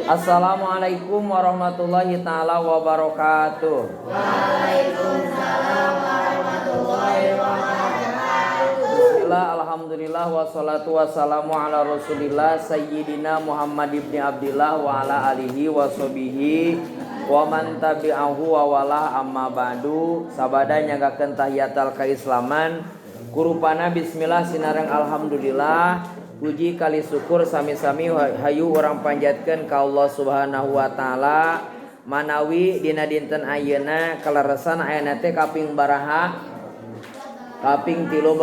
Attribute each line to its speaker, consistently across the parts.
Speaker 1: Assalamualaikum warahmatullahi taala wabarakatuh.
Speaker 2: Waalaikumsalam warahmatullahi wabarakatuh.
Speaker 1: Bismillah, alhamdulillah, wassalatu wassalamu ala rasulillah sayyidina Muhammad ibni Abdillah wa ala alihi wa sahbihi wa man tabi'ahu wa walah, amma ba'du. Sabada nyanggakeun tahiyatal kaislaman, kurupana bismillah sinareng alhamdulillah, puji kali syukur sami-sami hayu urang panjatkeun ka Allah Subhanahu wa taala, manawi dina dinten ayeuna kaleresan ayeuna teh kaping baraha? Kaping 13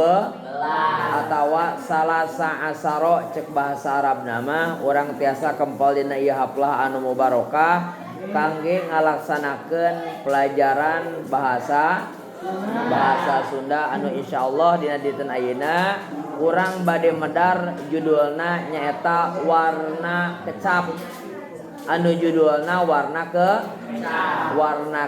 Speaker 1: atawa salasa asaro cek bahasa Arab nama. Urang tiasa kempal dina ieu haflah anu mubarokah kangge ngalaksanakeun pelajaran bahasa bahasa Sunda, anu insyaallah dina dinten ayeuna urang bade medar judulna nyaeta warna kecap, anu judulna warna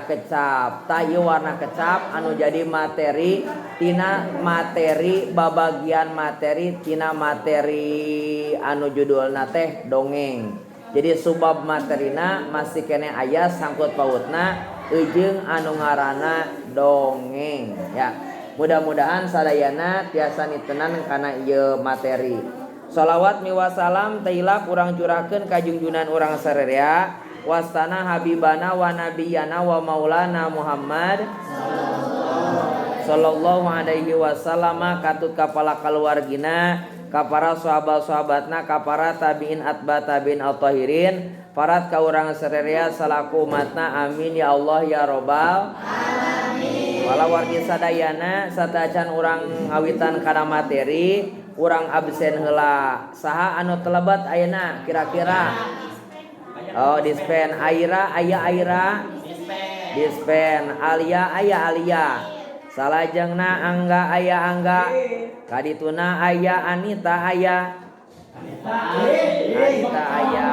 Speaker 1: kecap. Tah, ieu warna kecap anu jadi materi tina materi babagian materi tina materi anu judulna teh dongeng. Jadi subab materina masih keneh aya sangkut pautna eujeung anu ngaranna dongeng ya. Mudah-mudahan sadayana tiasa nitenan kana ieu materi. Salawat miwah salam teu hilap urang curahkeun ka junjunan urang sararea, wastana habibana wa nabiyana wa maulana Muhammad sallallahu alaihi wasallam, katut ka para kaluargina, ka para sahabat-sahabatna, ka para tabiin, atba tabiin at-tahirin, parat ka urang sararea salaku umatna. Amin ya Allah ya robbal alamin. Wala wargi sadayana, sateuacan urang ngawitan kana materi, urang absen heula. Saha anu telebat ayeuna kira-kira? Oh, dispen. Aira aya? Aira dispen. Alia aya? Alia. Salajengna Angga aya? Angga. Kadituna aya Anita? Aya Anita aya.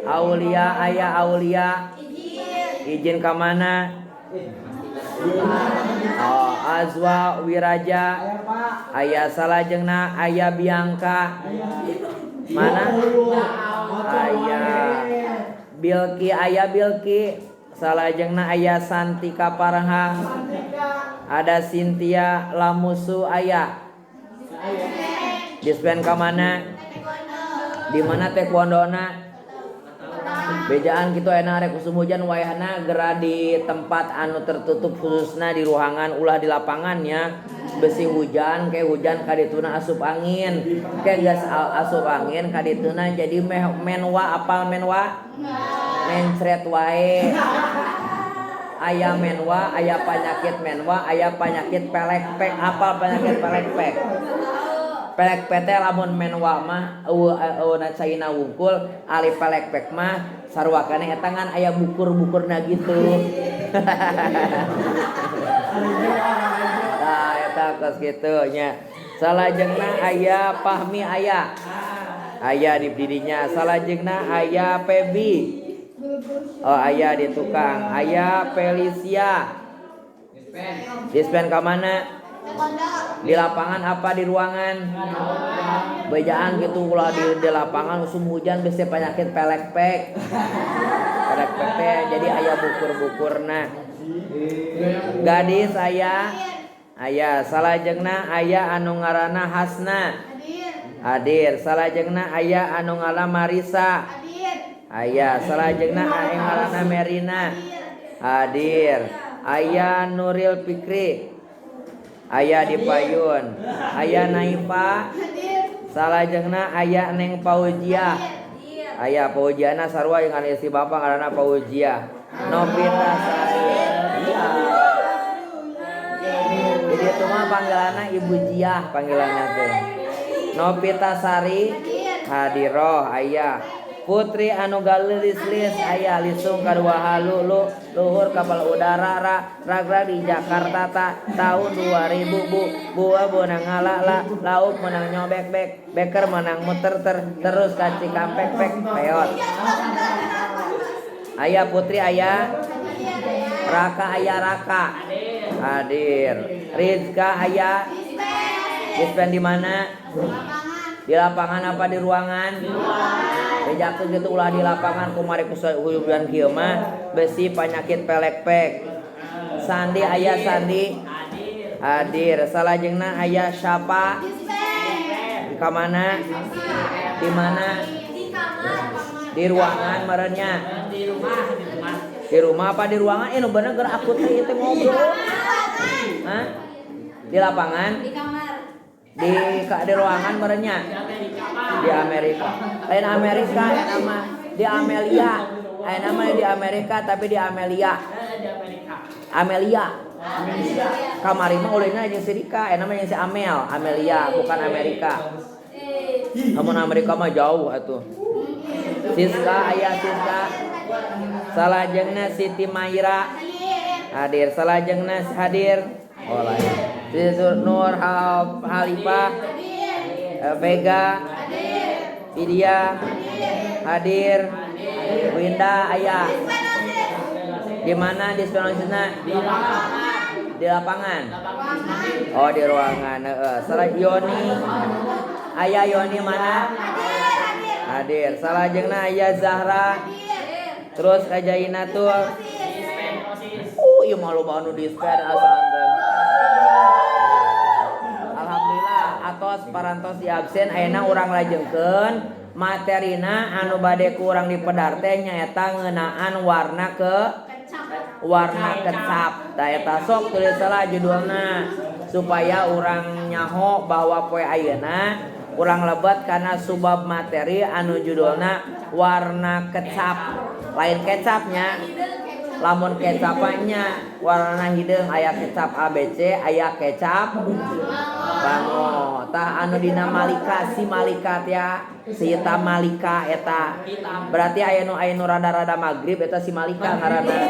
Speaker 1: Aulia aya? Aulia izin ka mana? Oh, Azwa Wiraja aya. Salajengna aya Bianca, mana? Aya Bilki? Aya Bilki. Salajengna aya Santika Parha, ada Cynthia Lamusu aya. Dispen ka mana? Di mana taekwondona? Bejaan gitu enak rek usum hujan wayahna gera di tempat anu tertutup, khususnya di ruangan, ulah di lapangannya, besi hujan kayak hujan kadituna asup angin, kayak gas asup angin kadituna jadi menwa. Apal menwa? Mencret wae. Aya menwa, aya penyakit menwa, aya penyakit pelek-pek. Apal penyakit pelek-pek? Pelek pek teh lamun menwa mah eueuh eueuh caina wungkul, ari pelek pek mah sarua keneh eta ngan aya bukur-bukurna gitu. Nah, eta kos kitu nya. Salajengna aya Fahmi? Aya, aya di didinya. Salajengna aya Pebi? Oh, aya di tukang. Aya Felicia? Dispen ka mana? Di lapangan apa di ruangan? Bejaan gitu, ulah di lapangan usum hujan, bisa penyakit pelek-pek. Pelek-pek teh jadi aya bukur-bukurna. Gadis aya? Aya. Salajengna aya anu ngaranna Hasna? Hadir. Salajengna aya anu ngaranna Marisa? Aya. Salajengna aya ngaranna Merina? Hadir. Aya Nuril Fikri? Aya di payun. Aya Naifa? Salajengna aya Neng Paujiah? Aya. Paujiana sarua dengan istri bapak ngaranna Paujiah. Novita Sari? Iya, jadi itu mah panggilanna Ibu Jiah, panggilannya tuh. Novita Sari? Hadiroh aya. Putri anu galilis-lis aya? Lisung kadua halu lu luhur kapal udara ra ragra di Jakarta ta tahun 2000 bu buah bonang ngala la lauk menang nyobek bek beker menang muter ter terus ka Cikampek pek peot. Aya Putri? Aya Raka? Aya Raka? Hadir. Rizka aya? Dispen di mana? Di lapangan apa di ruangan? Bejakeun kitu ulah di lapangan kumari ku hujan kieu mah besi penyakit pelek-pek. Sandi aya Sandi hadir. Salajengna aya Syafa di mana? Di mana? Di ruangan merenya. Di rumah apa di ruangan? Nu bener geura aku teh ieu teh ngobrol. Hah? Di lapangan?
Speaker 2: Di kamar.
Speaker 1: Di ruangan merenya. Di Amerika. Lain Amerika nama di Amelia. Aya nama di Amerika tapi di Amelia. Amelia. Kamari mah ulinna jeung si Rika, aya nama jeung si Amel, Amelia bukan Amerika. Namun Amerika mah jauh atuh. Siska aya Siska. Salajengna Siti Maira hadir. Salajengna hadir. Oh lain. Nur Halifah Vega Vidya hadir. Winda aya. Di mana dispenosisna? Di lapangan. Oh di ruangan. Heeh. Salah Yoni aya Yoni mana? Hadir. Salajengna aya Zahra. Terus Kajainatul. Ieu mah loba anu dispen asaan teh. Alhamdulillah atos parantos di absen ayeuna urang lajengkeun materina anu bade ku urang dipedar teh nyaeta ngeunaan warna ke warna kecap. Tah eta sok tulis salah judulna supaya urang nyaho bahwa poe ayeuna urang lebet kana subab materi anu judulna warna kecap. Lain kecapnya, lamun kecapannya warna hideung aya kecap ABC, aya kecap bango. Tah anu dina Malika si Malika ya, si eta Malika eta. Berarti aya nu rada-rada magrib eta si Malika ngaranna.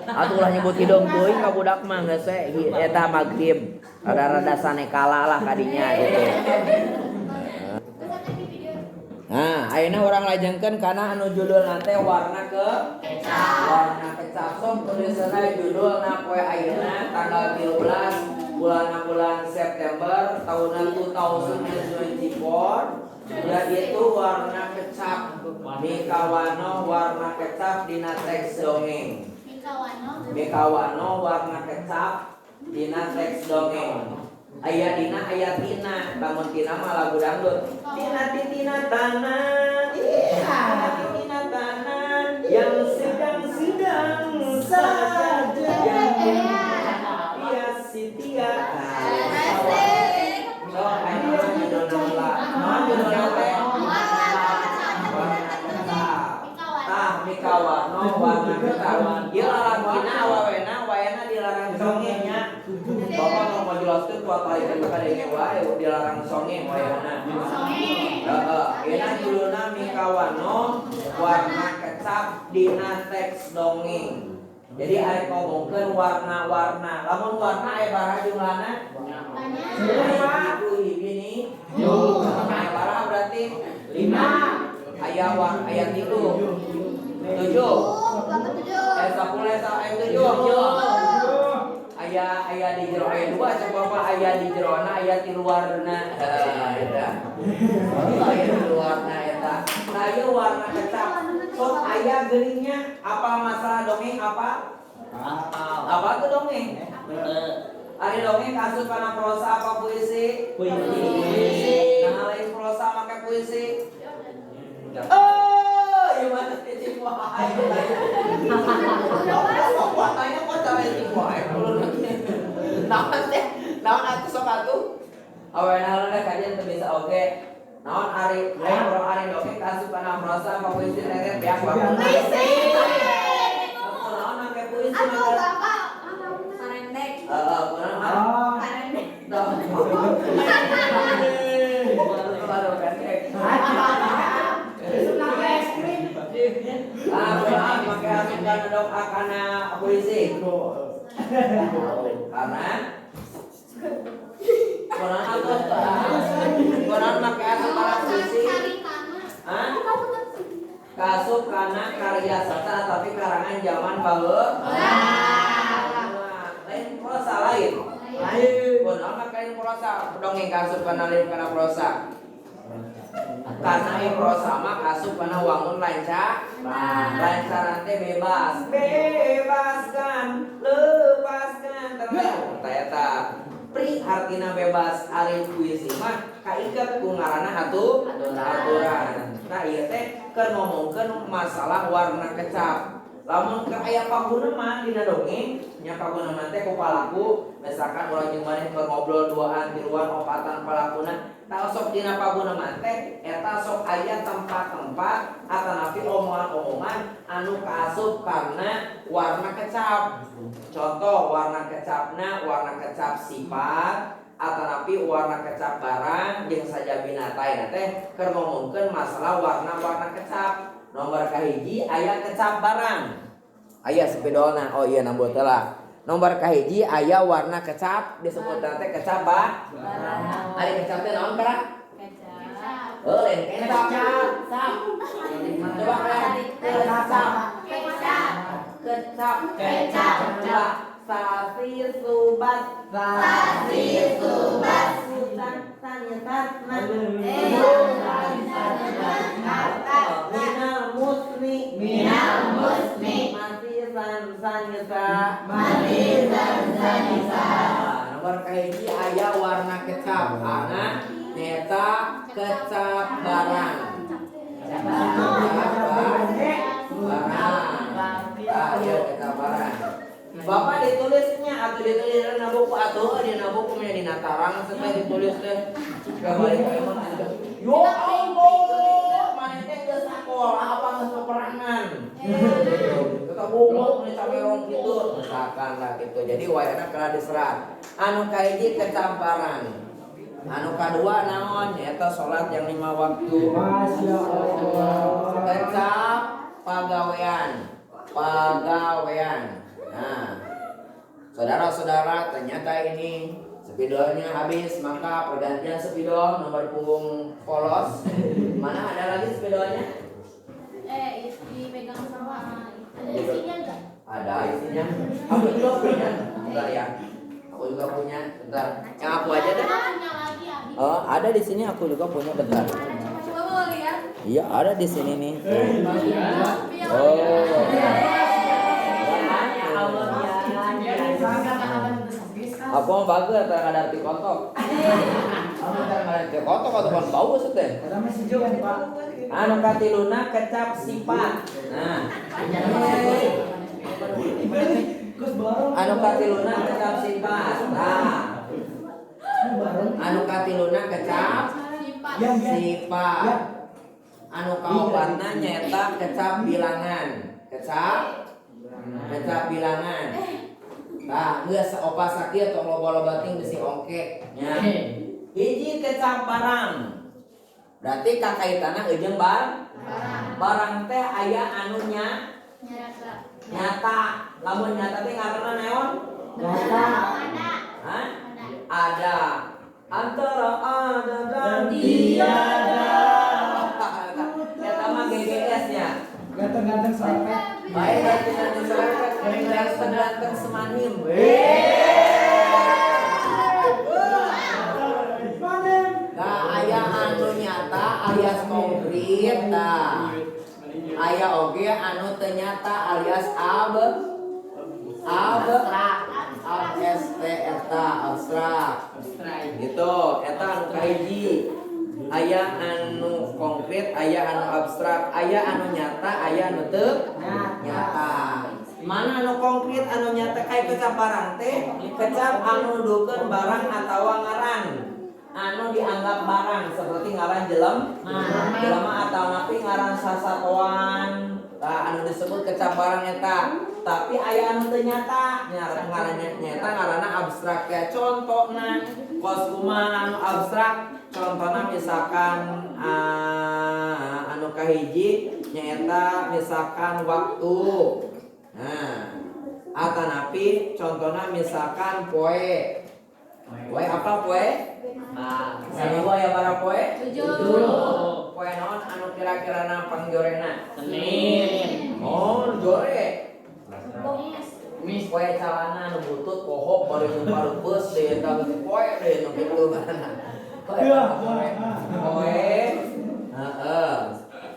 Speaker 1: Atuh ulah nyebut hideung teuing ka budak mah geus we eta magrib. Rada-rada sanekala lah kadinya gitu. Nah, ayeuna urang lajengkeun kana anu judulna teh warna ke kecap. Warna kecap sok tulisanna judulna poe ayeuna tanggal 13 bulan September tahun 2024 yaitu warna kecap. Mikawano warna kecap dina teks dongeng. Mikawano warna kecap dina teks dongeng. Aya dina aya tina, bangun tina mah lagu dangdut. Tina tina tanah, iya tina tanah yang sedang-sedang saja. Iya si Tia. So, ayo judulna lah. Naon judulna teh? Warna kecap. Tah mikawano warna kecap. Ieu lalakina awawena wayana dilarang songeh nya. Bapak mau menjelaskan kuat lain kada ini wae dilarang songeh wayana. Heeh, ieu judulna mikawano warna kecap dina teks dongeng. Jadi aya ngomongkeun warna-warna. Lamun warna aya baraha jumlahna? Banyak. Ibu ini. Aya baraha berarti 5. Aya aya 3. 7. 10 7. Aya aya di jero aya 2 cek bapak aya di jerona aya ti luarna eta. Aya di luarna eta. Nah ieu warna kecap. Sok aya geuningnya apa masalah dongeng apa? Apa tuh dongeng? Ari dongeng kasus kana prosa apa puisi? Puisi. Nah lain prosa make puisi. Oh, ieu mah teh wae. Kok tanya kok cara itu wae. Naon teh? Naon atuh sok atuh? Awena heula kajian teu bisa oge. Naon ari lain pro ari dongeng kasus kana prosa apa puisi teh beak banget.
Speaker 2: Puisi.
Speaker 1: Naon make puisi?
Speaker 2: Aduh, Bapak. Parendek.
Speaker 1: Heeh, kunaon?
Speaker 2: Parendek.
Speaker 1: Ah, make asup kana dok kana puisi. Karena kunaon atuh? Kunaon make asup kana puisi? Hah? Kasup kana karya sastra tapi karangan zaman baheula. Lain prosa lain. Lain. Kunaon make lain prosa? Dongeng kasup kana lain kana prosa. Karena prosa mah asup kana wangun lancar. Lancaran teh bebas. Bebaskan, lepaskan. Terus eta pri artina bebas, ari puisi mah kaiket ku ngaranna aturan. Nah, ieu teh keur ngomongkeun masalah warna kecap. Lamun keur aya paguneman dina dongeng, nya paguneman teh ku palaku, misalkan urang jeung maneh keur ngobrol duaan, tiluan, opatan palakuna, tah sok dina paguneman teh eta sok aya tempat-tempat atanapi omongan-omongan anu kaasup karena warna kecap. Contoh warna kecapna warna kecap sifat atanapi warna kecap barang jeung sajabina teh teh keur ngomongkeun masalah warna-warna kecap. Nomor kahiji aya kecap barang. Aya spidolna. Oh iya nambut heula. Nomor kahiji aya warna kecap disebutna teh kecap barang. Ari kecap teh naon kara?
Speaker 2: Kecap.
Speaker 1: Oh, lain kecap. Coba kalian. Kecap.
Speaker 2: Kecap.
Speaker 1: Kecap.
Speaker 2: Kecap.
Speaker 1: Coba. Sasi subat.
Speaker 2: Sasi subat.
Speaker 1: Sutan sanitat. Minal musni.
Speaker 2: Minal musni.
Speaker 1: Matisan sanisa.
Speaker 2: Matisan sanisa.
Speaker 1: Nomor kahiji aya warna kecap. Ana neta kecap barang. Kecap barang. Ah, iya kecap barang. Bapak ditulisnya atau ditulis dina buku atau dina buku nya dina tarang sampai ditulis teh. Gak balik ka emang. Yo Allah, maneh teh geus sakola apa geus peperangan? Tetap goblok nih camerong gitu, misalkan lah gitu. Jadi wayana kena diserat. Anu kahiji kecap barang. Anu kadua naon? Nyaeta salat yang 5 waktu.
Speaker 3: Masya Allah.
Speaker 1: Kecap pagawean. Pagawean. Nah, saudara-saudara, ternyata ini spidolnya habis, maka pergantian spidol nomor punggung polos. Mana ada lagi spidolnya?
Speaker 2: Dipegang sama ada isinya enggak?
Speaker 1: Ada isinya. Aku juga punya. Bentar ya. Aku juga punya. Bentar. Yang aku aja deh.
Speaker 2: Punya lagi habis.
Speaker 1: Oh, ada di sini aku juga punya bentar.
Speaker 2: Coba mau lihat.
Speaker 1: Iya, ada di sini nih. Oh. Aku mau bagus atau ada arti kontok. Aku ada arti kontok atau kan bau teh. Anu katiluna kecap sifat. Nah. Anu katiluna kecap sifat. Nah. Anu katiluna kecap sifat. Anu kaopatna nyaeta kecap bilangan. Kecap bilangan. Tah, geus opat sakieu tong loba-loba ting bisi ongke nya. Hiji kecap barang. Berarti kakaitanna jeung barang. Barang teh aya anu nyata. Lamun nyata teh ngaranna naon?
Speaker 3: Nyata.
Speaker 1: Hah? Ada. Antara ada dan
Speaker 3: tiada.
Speaker 1: Eta mah GGS nya.
Speaker 3: Ganteng-ganteng serempet.
Speaker 1: Baik, ganteng serempet, ganteng-ganteng semanim. Nah, aya anu nyata alias konkret, nah. Aya oge anu teu nyata alias ab ab ab s t eta abstrak. Gitu, eta anu kahiji. Aya anu konkret, aya anu abstrak, aya anu nyata, aya anu teu nyata. Mana anu konkret, anu nyata kayak kecap barang teh, kecap anu nuduhkeun barang atawa ngaran. Anu dianggap barang seperti ngaran jelema atau napi ngaran sasatoan. Tah anu disebut kecap barang eta. Tapi aya anu teu nyata, ngaran nyata ngaranna abstrak ya. Contona kos kumaha anu abstrak? Contohna misalkan anu kahiji nyaeta misalkan waktu. Nah, atanapi contohna misalkan poe. Poe apa poe? Nah, saminggu aya bara poe?
Speaker 2: 7.
Speaker 1: Poe naon anu kira-kirana pangjorena?
Speaker 4: Senin.
Speaker 1: Oh, jore. Poe calana anu butut kohok bari jumpa lupus deui eta geus poe deui nu kitu ngaranna. Poe. Heeh.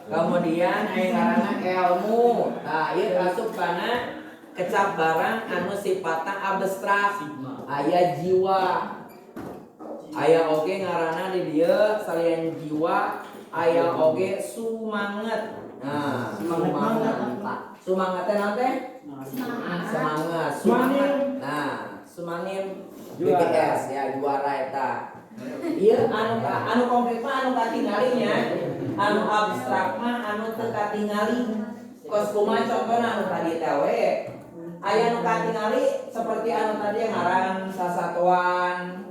Speaker 1: Kemudian aya ngaranna ilmu. Nah, ieu asup kana kecap barang anu sifatna abstrak. Aya jiwa. Aya oge ngaranna di dieu salian jiwa, aya oge sumanget. Nah, sumanget. Sumanget teh naon teh?
Speaker 2: Semangat.
Speaker 1: Semangat, sumanget. Nah, sumanim BTS ya juara eta. Ieu anu anu konkret mah anu katingali nya, anu abstrak mah anu teu katingali. Kos kumaha contohna anu tadi teh we. Aya anu katingali seperti anu tadi yang ngaran sasatuan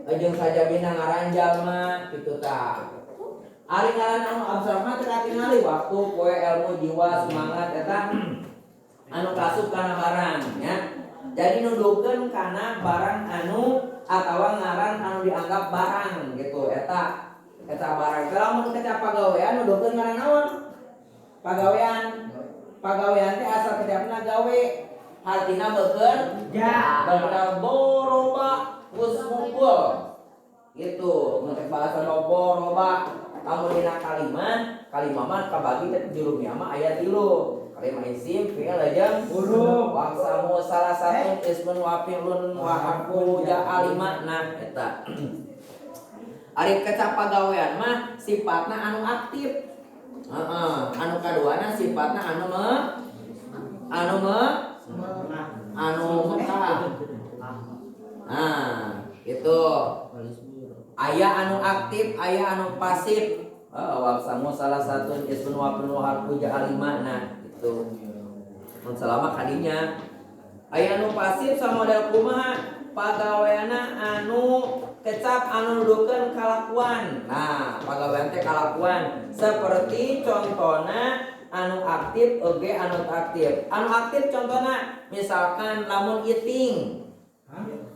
Speaker 1: jeung sajabina ngaran jalma kitu tah. Ari ngaran anu abstrak mah teu katingali waktu, poe, ilmu, jiwa, semangat eta anu kasup kana barang nya. Jadi nuduhkeun kana barang anu atawa ngaran anu dianggap barang gitu eta eta barang. Kalau mun kecap pagawean nuduhkeun ngaran naon? Pagawean. Pagawean teh asal kecapna gawe. Artina bekerja, bener doroba kus mukul. Gitu, mun teh bahasa doroba. Lamun dina kalimat, kalimah mah kabagi teh jurumnya mah aya tilu. Kalimah isim, fi'il jeung
Speaker 3: Huruf.
Speaker 1: Wangsamu salah satu ismun wa fi'lun wa harfu ja'a lima. Nah, eta. Ari kecap pagawean mah sifatna anu aktif. Heeh, anu kaduana sifatna anu me anu me anu mekah. Nah, itu. Aya anu aktif, aya anu pasif. Heeh, wangsamu salah satu ismun wa fi'lun wa harfu ja'a lima. Nah, itu. Mun selama kadinya. Aya anu pasif sama model kumaha? Pagaweana anu kecap anu nuduhkeun kalakuan. Nah, pagawean teh kalakuan. Seperti contohna anu aktif oge anu aktif. Anu aktif contohna misalkan lamun eating.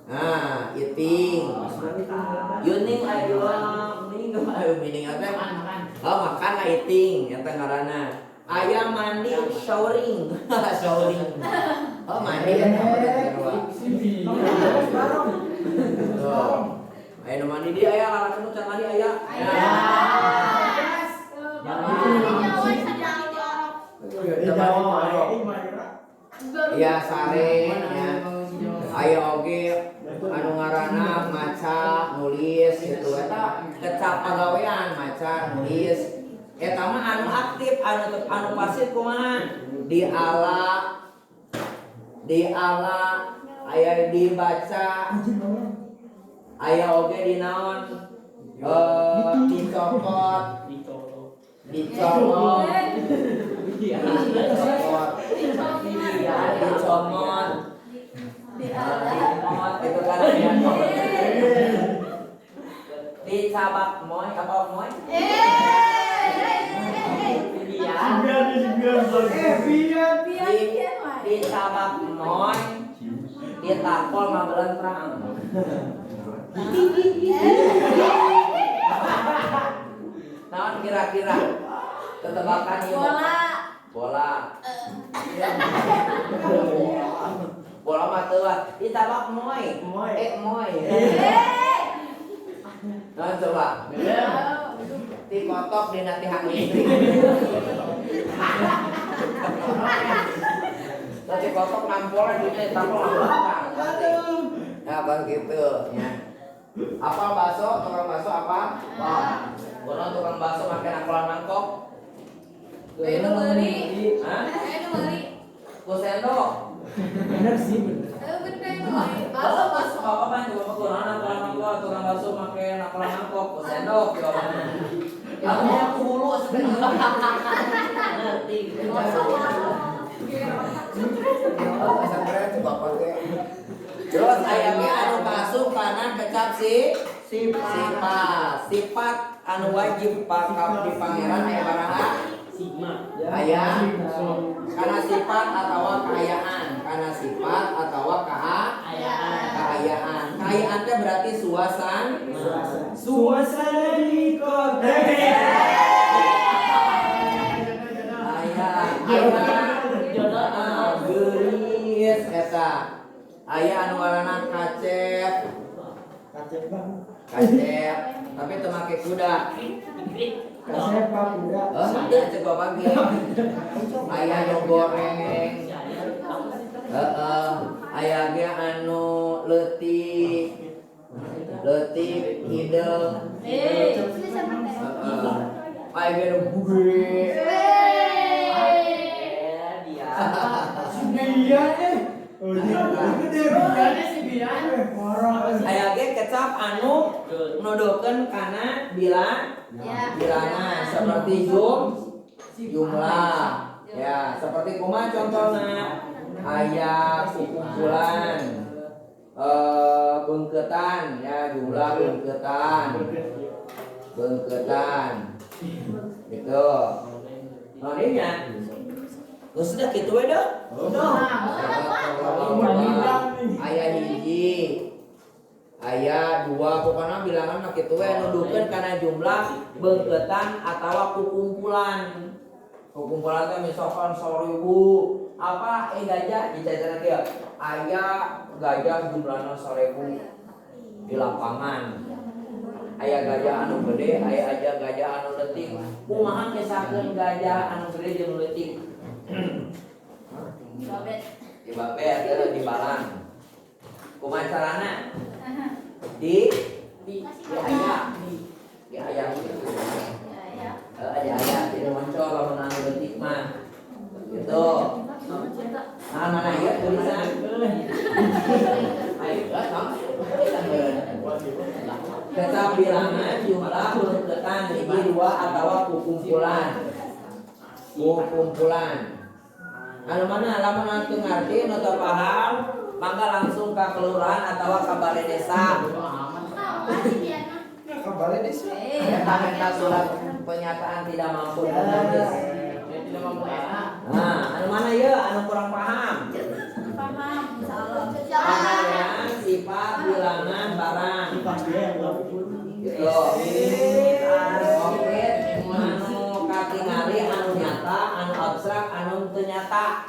Speaker 1: Nah, eating. Yuning ayo ning ayo meaning apa? Oh, makan lah eating eta ngaranna. Aya mandi showering. Showering. Oh, mandi eta mah. Tuh. Aya nu mandi dia aya lalaki nu can mandi aya.
Speaker 2: Aya.
Speaker 3: Di Jawa.
Speaker 1: Iya sare nya. Aya oge anu ngaranna maca nulis gitu eta kecap pagawean maca nulis. Eta mah anu aktif anu anu pasif kumaha? Diala diala aya dibaca aya oge di naon dicopot dicomot dicopot dicomot dimot itu kan ya. Dicabak moy apa moy? Dicabak moy ditapol ngabelentrang. Naon kira-kira tetebakan ieu?
Speaker 2: Bola.
Speaker 1: Bola. Bola mah teu ah. Ditabak moy.
Speaker 3: Moy.
Speaker 1: Moy. Naon coba? Dikotok dina tihang listrik. Nanti kotok nampolnya di tampol belakang. Nah, bang gitu ya. Apa bakso? Tukang bakso apa? Wah. Kono tukang bakso make nakolan mangkok.
Speaker 2: Ayo nu meuli.
Speaker 1: Hah?
Speaker 2: Ayo nu meuli.
Speaker 1: Ku sendok.
Speaker 3: Bener sih bener.
Speaker 2: Ayo bener nu meuli. Bakso bakso.
Speaker 1: Bapak mah juga kono nakolan mangkok, tukang bakso make nakolan mangkok, ku sendok jawabannya. Aku mau ku hulu sebenarnya. Ngerti.
Speaker 2: Bakso bakso.
Speaker 1: Oh, sampean coba pakai. Terus ayamnya anu masuk kana kecap si sifat. Sifat anu wajib pakap di pangeran aya baraha?
Speaker 4: Sigma.
Speaker 1: Aya kana sifat atawa kaayaan, kana sifat atawa kaayaan. Kaayaan teh berarti suasana.
Speaker 3: Suasana di kota.
Speaker 1: Aya aya geulis eta. Aya anu ngaranna kacep.
Speaker 3: Kacep bang.
Speaker 1: Kacep, tapi teu make kuda.
Speaker 3: Kasep Pak kuda.
Speaker 1: Henteu cek bapak ge. Aya nu goreng. Heeh, aya ge anu leutik. Leutik hideung. Heeh. Aya ge anu gede.
Speaker 3: Si Bian eh. Oh iya, gede Bian.
Speaker 4: Si Bian.
Speaker 3: Parah.
Speaker 1: Aya ge kecap anu nuduhkeun kana bilangan seperti jumlah. Ya, seperti kumaha contohna? Aya kumpulan beungkeutan ya, jumlah beungkeutan. Beungkeutan. Gitu. Nah, ini nya. Geus sudah kitu we deuh. Aya hiji. Aya dua, pokoknya bilangan mah kitu we nuduhkeun kana jumlah beungkeutan atawa kukumpulan. Kukumpulan teh misalkan 1000 apa gajah dicaritana kieu. Aya gajah jumlahna 1000 di lapangan. Aya gajah anu gede, aya aja gajah anu leutik. Kumaha kisahkeun gajah anu gede jeung leutik?
Speaker 2: Babet.
Speaker 1: Di babet teh di balang. Kumaha carana? Di di aya. Di aya gitu.
Speaker 2: Ya.
Speaker 1: Aya aya tidak muncul lamun anu leutik mah. Gitu. Nah, mana ya tulisan? Ayo, sama. Kecap bilangan jumlah beungkeutan hiji dua atawa kukumpulan. Kukumpulan. Anu mana lamun anu teu ngarti nu teu paham, mangga langsung ka kelurahan atawa ka balai desa.
Speaker 3: Ke balai desa.
Speaker 1: Eta minta surat pernyataan tidak mampu menulis.
Speaker 4: Tidak mampu ya.
Speaker 1: Nah, anu mana ya anu kurang paham?
Speaker 2: Paham, insyaallah.
Speaker 1: Pengayaan sifat bilangan barang. Gitu. Konkret anu katingali anu nyata, anu abstrak, anu teu nyata.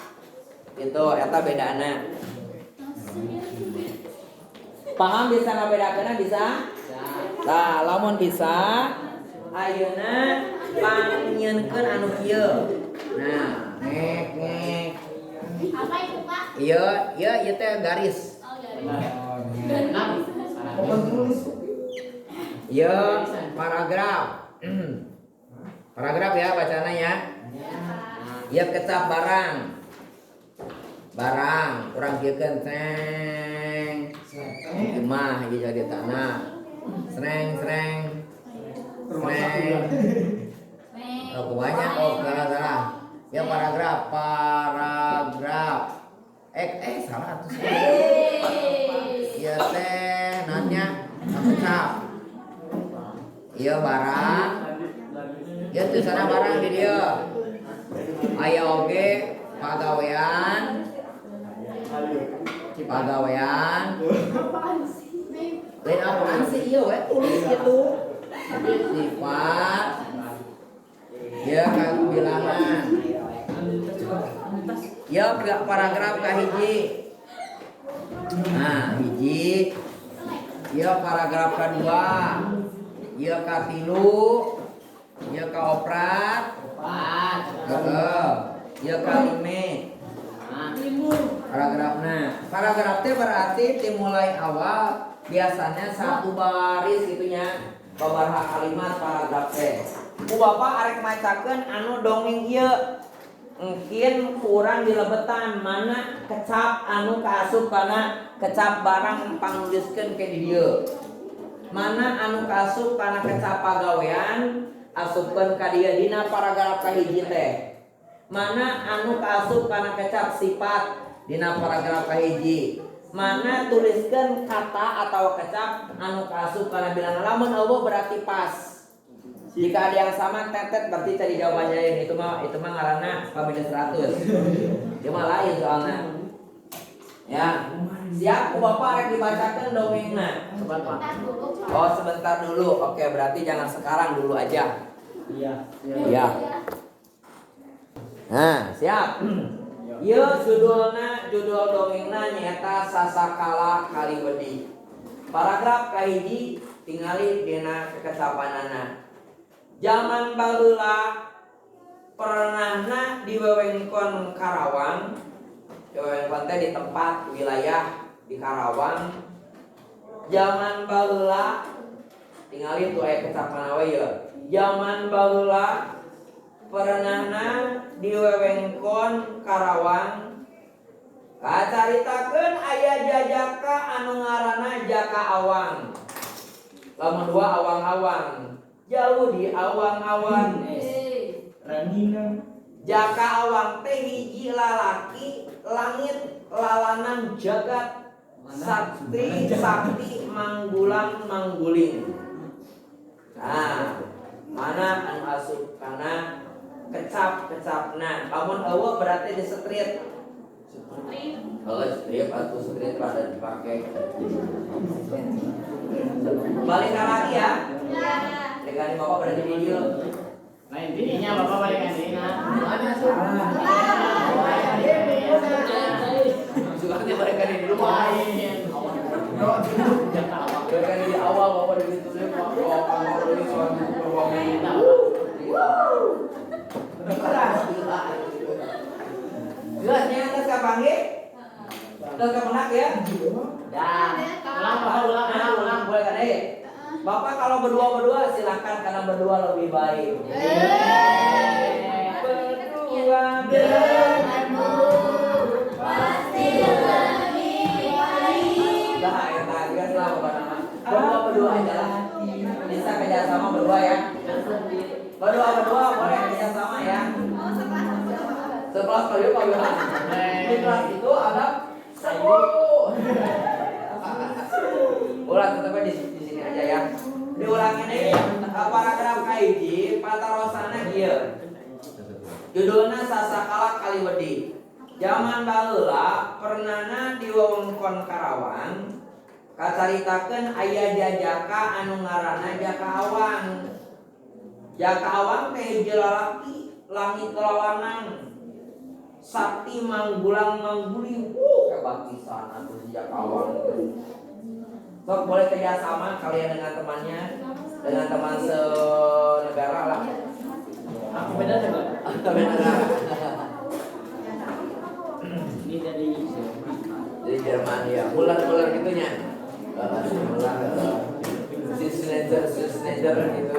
Speaker 1: Gitu, eta bedana. Paham bisa ngabedakeunna bisa? Nah, lamun bisa ayeuna pangnyieunkeun anu kieu. Nah, ngek ngek.
Speaker 2: Apa itu, Pak?
Speaker 1: Ieu, ieu ieu teh garis.
Speaker 2: Oh, garis.
Speaker 3: Papan tulis.
Speaker 1: Ieu paragraf. Paragraf ya bacana ya.
Speaker 2: Ya, Pak.
Speaker 1: Ieu kecap barang. Barang urang kieukeun seng. Ieu mah ieu jadi tanah. Sreng sreng. Sreng. Oh, banyak. Oh, salah salah. Ya paragraf, paragraf. Salah tuh. Ieu teh nanya kecap. Ieu barang. Ieu tulisanna barang di dieu. Aya oge pagawean. Pagawean. Lain apaan sih ieu we tulis gitu. Sifat. Ya kan bilangan. Ya paragraf kahiji. Nah, hiji. Ya paragraf kedua. Ya katilu. Ya kaoprat. Heeh. Ya kalime. Paragrafna. Paragraf teh berarti dimulai awal biasanya satu baris gitunya. Babaraha kalimat paragraf teh. Ku bapak arek macakeun anu dongeng ieu. Mungkin kurang dilebetan mana kecap anu kaasup kana kecap barang pangnuliskeun ke di dieu. Mana anu kaasup kana kecap pagawean asupkeun ka dieu dina paragraf kahiji teh. Mana anu kaasup kana kecap sifat dina paragraf kahiji. Mana tuliskeun kata atau kecap anu kaasup kana bilangan lamun eueuh berarti pas. Jika ada yang sama tetet berarti tadi jawabannya lain. Itu mah ngaranna pamili 100. Dia mah lain soalnya. Ya. Siap ku bapak rek dibacakeun dongengna. Oh, sebentar dulu. Oke, berarti jangan sekarang dulu aja.
Speaker 3: Iya.
Speaker 1: Iya. Nah, siap. Ieu judulna, judul dongengna nyaeta Sasakala Kaliwedi. Paragraf kahiji tingali dina kekecapanana. Zaman baheula pernahna di wewengkon Karawang. Di wewengkon teh di tempat wilayah di Karawang. Zaman baheula tingali tuh aya kecap mana we ya. Zaman baheula pernahna di wewengkon Karawang kacaritakeun aya jajaka anu ngaranna Jaka Awang. Lamun dua awang-awang, jauh di awang-awang.
Speaker 3: Ranginang.
Speaker 1: Jaka Awang teh hiji lalaki langit lalanan jagat sakti sakti manggulang mangguling. Nah, mana anu asup kana kecap-kecapna. Lamun euweuh berarti di strip. Kalau strip atau strip pada dipakai. Balik lagi ya. Balik bapak berarti video.
Speaker 4: Lain dirinya bapak balik dirinya.
Speaker 1: Sukanya mereka di rumah. Mereka di awal bapak di situ deh, pak. Jelasnya atas kapanggih? Atas kapenak ya?
Speaker 4: Dah. Ulang bapak ulang ulang ulang.
Speaker 1: Boleh kan eh? Bapak kalau berdua-berdua silakan karena berdua lebih baik. Berdua
Speaker 2: denganmu pasti lebih baik.
Speaker 1: Dah, ya geus lah pokoknya mah. Berdua-berdua aja lah. Bisa kerjasama berdua ya. Berdua-berdua boleh kerjasama ya. Sekelas kali Pak Wilhan. Di kelas itu ada 10. Ulang tetapnya di sini aja ya. Diulangin nih paragraf kahiji patarosana ieu. Judulna Sasakala Kaliwedi. Zaman baheula pernahna di wewengkon Karawang kacaritakeun aya jajaka anu ngaranna Jaka Awang. Jaka Awang teh hiji lalaki langit lalanang sakti manggulang mangguling. Hebat pisan atuh si Jaka Awang. Sok boleh kerjasama kalian dengan temannya, dengan teman senegara lah.
Speaker 4: Aku beda sih, Pak. Ini dari
Speaker 1: Jerman ya, ular-ular gitunya. Ular, si Schneider gitu.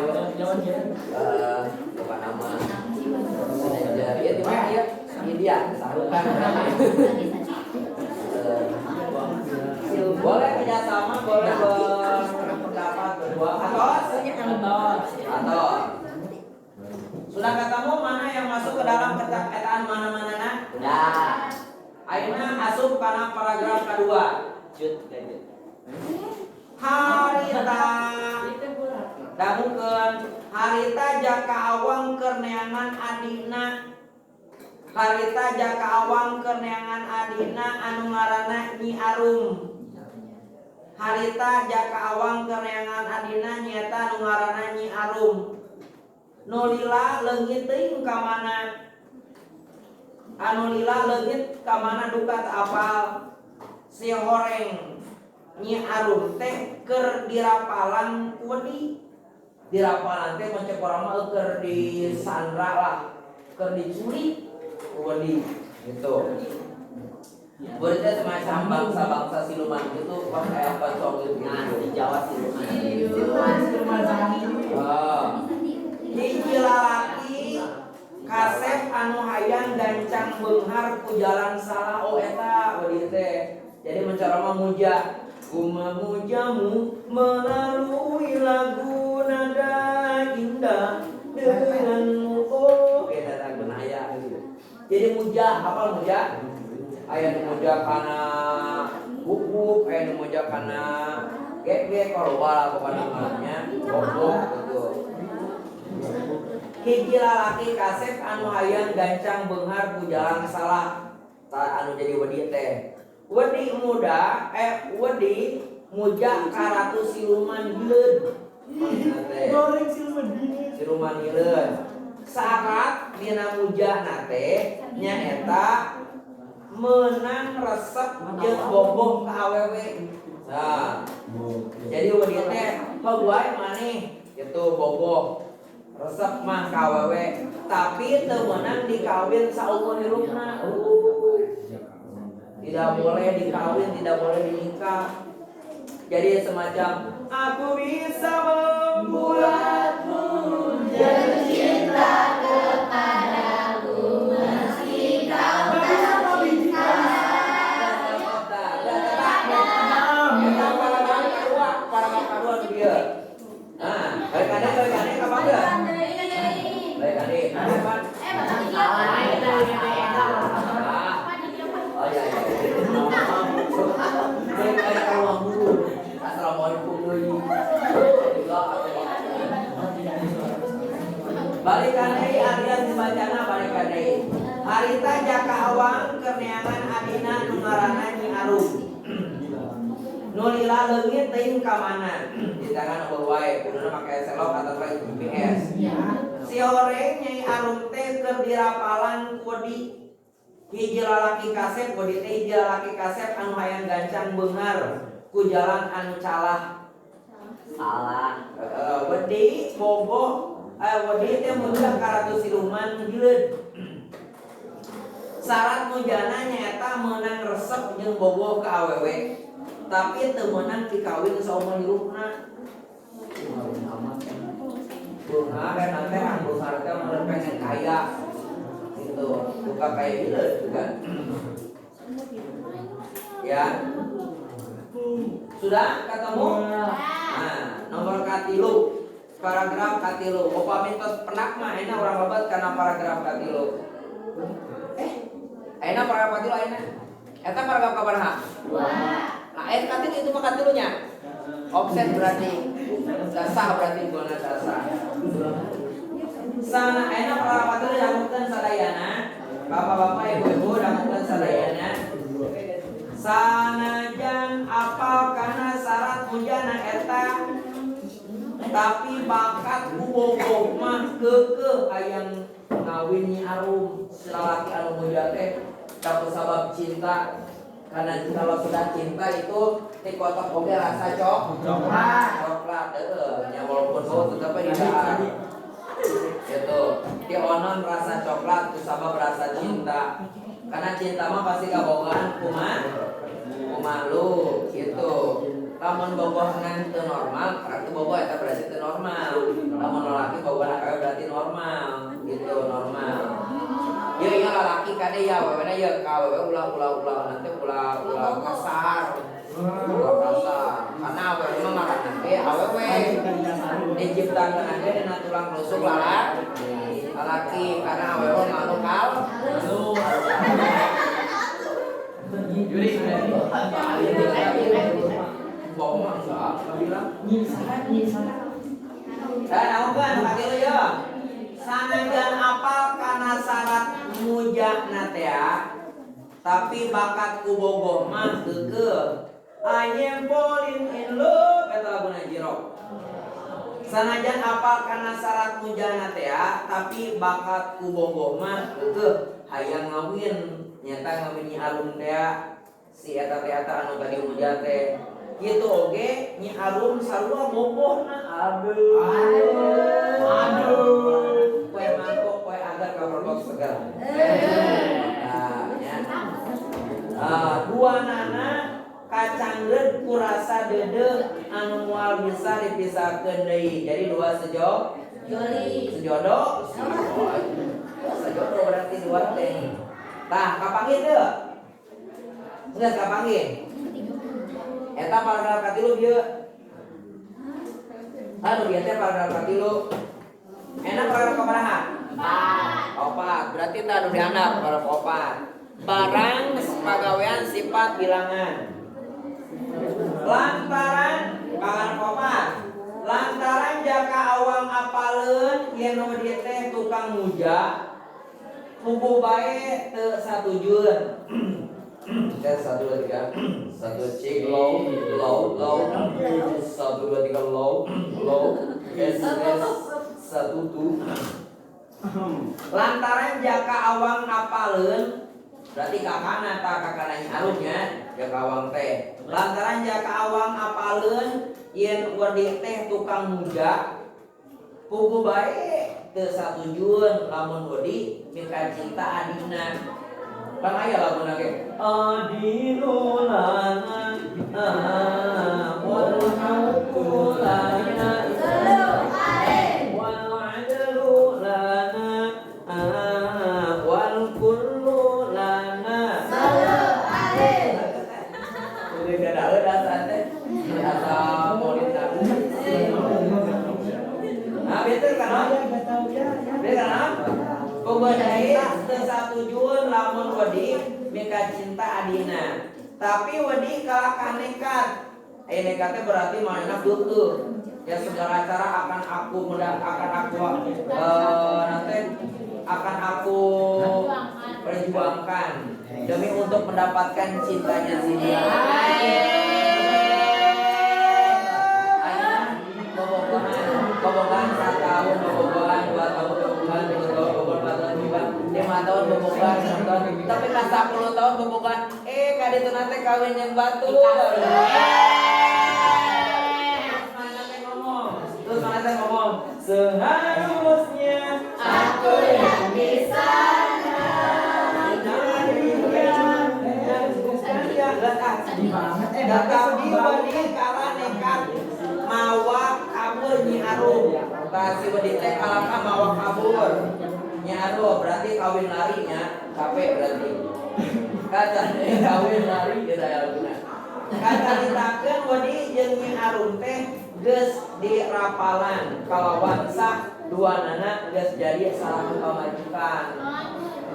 Speaker 1: Lupa nama. Schneider, ya di mana ya? India, sarukan. Boleh kerjasama, boleh berpendapat berdua. Atau sudah ketemu mana yang masuk ke dalam ketaan mana-mana nah? Sudah. Ayeuna asup kana paragraf kedua. Harita dangukeun harita Jaka Awang keur neangan adina. Harita Jaka Awang keur neangan adina anu ngaranna Nyi Arum. Harita Jaka Awang keur neangan adina nyaeta anu ngaranna Nyi Arum. Nu lila leungit teuing ka mana? Anu lila leungit ka mana duka teu apal. Si horeng Nyi Arum teh keur dirapalan ku wedi. Dirapalan teh mun cek urang mah keur disandra lah, keur diculik ku wedi gitu. Wedi teh semacam bangsa-bangsa siluman gitu, pas kayak pocong gitu.
Speaker 4: Nah, di Jawa siluman.
Speaker 3: Siluman sapi.
Speaker 1: Hiji lalaki kasep anu hayang gancang beunghar ku jalan salah. Oh eta wedi teh. Jadi mencara mah muja. Ku memujamu melalui lagu nada indah denganmu. Oh, eta lagu aya gitu. Jadi muja, apa muja? Aya nu muja kana guguk, aya nu muja kana gek-gek korwal pokona mah nya. Gogok gitu. Hiji lalaki kasep anu hayang gancang beunghar ku jalan salah. Ta anu jadi wedi teh. Wedi muda, wedi muja ka ratu siluman hileud.
Speaker 3: Goreng siluman hileud.
Speaker 1: Siluman hileud. Syarat dina muja nate nyaeta menang resep jeung bogoh ka awewe. Nah, jadi wedi teh heuh wae maneh gitu bogoh. Resep mah ka awewe, tapi teu meunang dikawin saumur hirupna. Tidak boleh dikawin, tidak boleh dinikah. Jadi semacam aku bisa membuatmu
Speaker 2: jatuh cinta kepadaku meski kau tak cinta.
Speaker 1: Nah, balik kanan, kapan enggak? Balik kanan, kapan? Oh iya iya. Balik kanan ke ruang guru. Assalamualaikum deui. Balik kanan alias dibacana balik kanan. Harita Jaka Awang keur neangan adina nu ngaranna Nyi Arum. Nu lila leungit teuing ka mana? Di tangan eueuh wae, kuduna make selok atau GPS. Si horeng Nyai Arum teh keur dirapalan ku wedi. Hiji lalaki kasep, wedi teh hiji lalaki kasep anu hayang gancang beunghar ku jalan anu calah. Salah. Wedi bogoh, wedi teh muncak ka Ratu Siluman hileud. Syarat mujana nyaeta meunang resep jeung bogoh ka awewe. Tapi teu meunang dikawin saumur hirupna. Beunghar eta teh beunghar teh mun pengen kaya gitu, buka kaya hileud bukan. Ya. Sudah ketemu? Nah, nomor katilu, paragraf katilu. Upami tos penak mah enak urang lebat kana paragraf katilu. Ayeuna paragraf katilu ayeuna. Eta paragraf kabaraha?
Speaker 2: 2.
Speaker 1: Nah, ayat katilu itu mah katilunya. Offset berarti. Dasar berarti guna dasar. Sana ayeuna paragraf katilu dangukeun sadayana. Bapak-bapak, ibu-ibu dangukeun sadayana. Sanajan apal kana syarat mujana eta tapi bakat ku bogoh mah keukeuh hayang ngawin Nyi Arum lalaki anu muja teh da sabab cinta. Karena kalau sudah cinta itu di kotak oge rasa coklat. Coklat heueuh nya walaupun bau tetep didahar. Gitu. Di onon rasa coklat itu sabab rasa cinta. Karena cinta mah pasti kabogohan kumaha? Kumaha lu gitu. Lamun bogohan teu normal, berarti bogoh eta berarti teu normal. Lamun lalaki bogohan kawe berarti normal, gitu normal. Ieu ieu lalaki kade ya awewena ieu ka awewe ulah ulah ulah nanti ulah ulah kasar. Ulah kasar. Karena awewe mah ngaranna ge awewe. Diciptakeun ge dina tulang rusuk lalaki. Lalaki karena awewe makhluk halus.
Speaker 4: Yuri
Speaker 1: bohong mah enggak bilang nyisa. Nah, katilu ya. Sanajan apal kana syarat mujana teh tapi bakat ku bogoh mah keukeuh. I am falling in love eta laguna Jirok. Sanajan apal kana syarat mujana teh tapi bakat ku bogoh mah keukeuh hayang ngawin nyata ngawin Nyi Arum teh si eta teh eta anu tadi muja teh. Gitu oge Nyi Arum sarua bogohna. Aduh. Aduh. Kue mangkok, kue agar kapergok segar. Nah, ya. Dua nana kacangreud kurasa dede anu moal bisa dipisahkeun deui. Jadi dua sejok
Speaker 2: Joli.
Speaker 1: Sejodoh. Sejodoh berarti dua teh. Tah, kapanggih teu? Geus kapanggih. Eta paragraf katilu bieu. Aduh, bieu teh paragraf katilu. Enak paragraf kabaraha?
Speaker 2: 4.
Speaker 1: Opat. Berarti tah anu dihandap paragraf opat. Barang pagawean sifat bilangan. Lantaran paragraf opat. Lantaran Jaka Awang apaleun yen nu dieu teh tukang muja. Puguh bae teu satujueun. Tes 1 2 3 1 cek low low low 1 2 3 low low S S 1 2. Lantaran Jaka Awang apaleun berarti kakana ta kakana Nyi Arumnya Jaka Awang teh. Lantaran Jaka Awang apaleun yen wedi teh tukang muja puguh bae teu satujueun lamun wedi mika cinta adina. Kan aya laguna ge adinu lana wal haqqu lana wal adlu lana wal kullu lana. Udah ada teh asa maulid Nabi. Nah, betul kan? Betul kan? Pembedai teu satujueun lamun wedi mika cinta adina. Tapi wedi kalahkan nekat. Nekat teh berarti manehna keukeut. Ya segala cara akan aku nanti akan aku perjuangkan demi untuk mendapatkan cintanya si dia. Bobogohan 1 tahun, bobogohan 2 tahun, bobogohan 3 tahun, bobogohan 4 tahun, 5 tahun, bobogohan 6 tahun, tapi ka 10 tahun bobogohan, kaditu nate kawin yang batur. Terus mana teh ngomong, seharusnya
Speaker 2: aku yang di sana.
Speaker 1: Tapi wedi kalah nekat mawa kabur Nyi Arum. Tah si wedi teh kalahka mawa kabur Nyi Arum berarti kawin larinya capek berarti. Kata kawin lari geus aya laguna. Kacaritakeun wedi jeung Nyi Arum teh geus dirapalan kalawan sah duanana geus jadi salah pamajikan.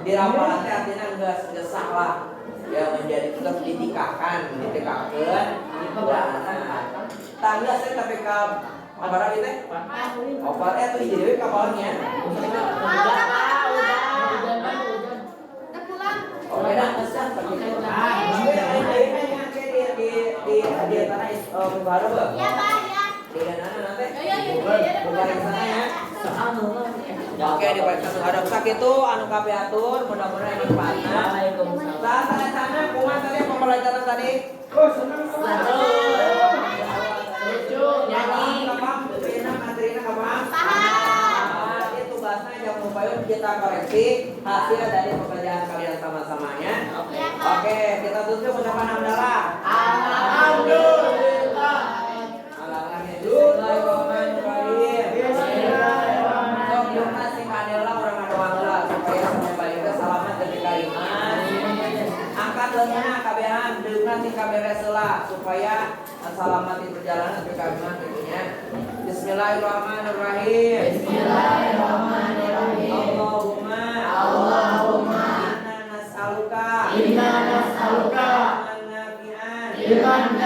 Speaker 1: Dirapalan teh artinya geus sah lah. Ya menjadi terus ditikahkan, ditikahkeun duanana. Tangga saya tapi ka sabaraha ieu teh? Opat tuh hiji deui kapalnya. Oke dah geus sah sakitu. Ah, di tanah baru beuh.
Speaker 2: Ya, Pak, ya.
Speaker 1: Di danana nanti.
Speaker 2: Ya.
Speaker 1: Sana ya. Oke, diperiksa menghadap sakitu anu kapiatur mudah-mudahan manfaatna.
Speaker 4: Waalaikumsalam.
Speaker 1: Sana kumaha tadi pembelajaran tadi?
Speaker 3: Oh, senang senang.
Speaker 4: Lucu, nyanyi.
Speaker 1: Paham, materina paham?
Speaker 2: Paham.
Speaker 1: Ini tugasnya yang lupa kita koreksi hasil dari pekerjaan kalian sama-samanya.
Speaker 2: Ya, Pak.
Speaker 1: Oke, kita tutup ucapan hamdalah.
Speaker 4: Alhamdulillah.
Speaker 1: Bismillahirrahmanirrahim. Sok yukna sing kanela urang ngadoa heula supaya sampai balik selamat ketika iman. Angkat leungeunna kabehan, deukna sing kaberes heula supaya selamat di perjalanan sampai ka iman kitu nya. Bismillahirrahmanirrahim.
Speaker 2: Bismillahirrahmanirrahim.
Speaker 1: Allahumma
Speaker 2: Allahumma
Speaker 1: inna nas'aluka
Speaker 2: inna nas'aluka
Speaker 1: ilman nafi'an
Speaker 2: ilman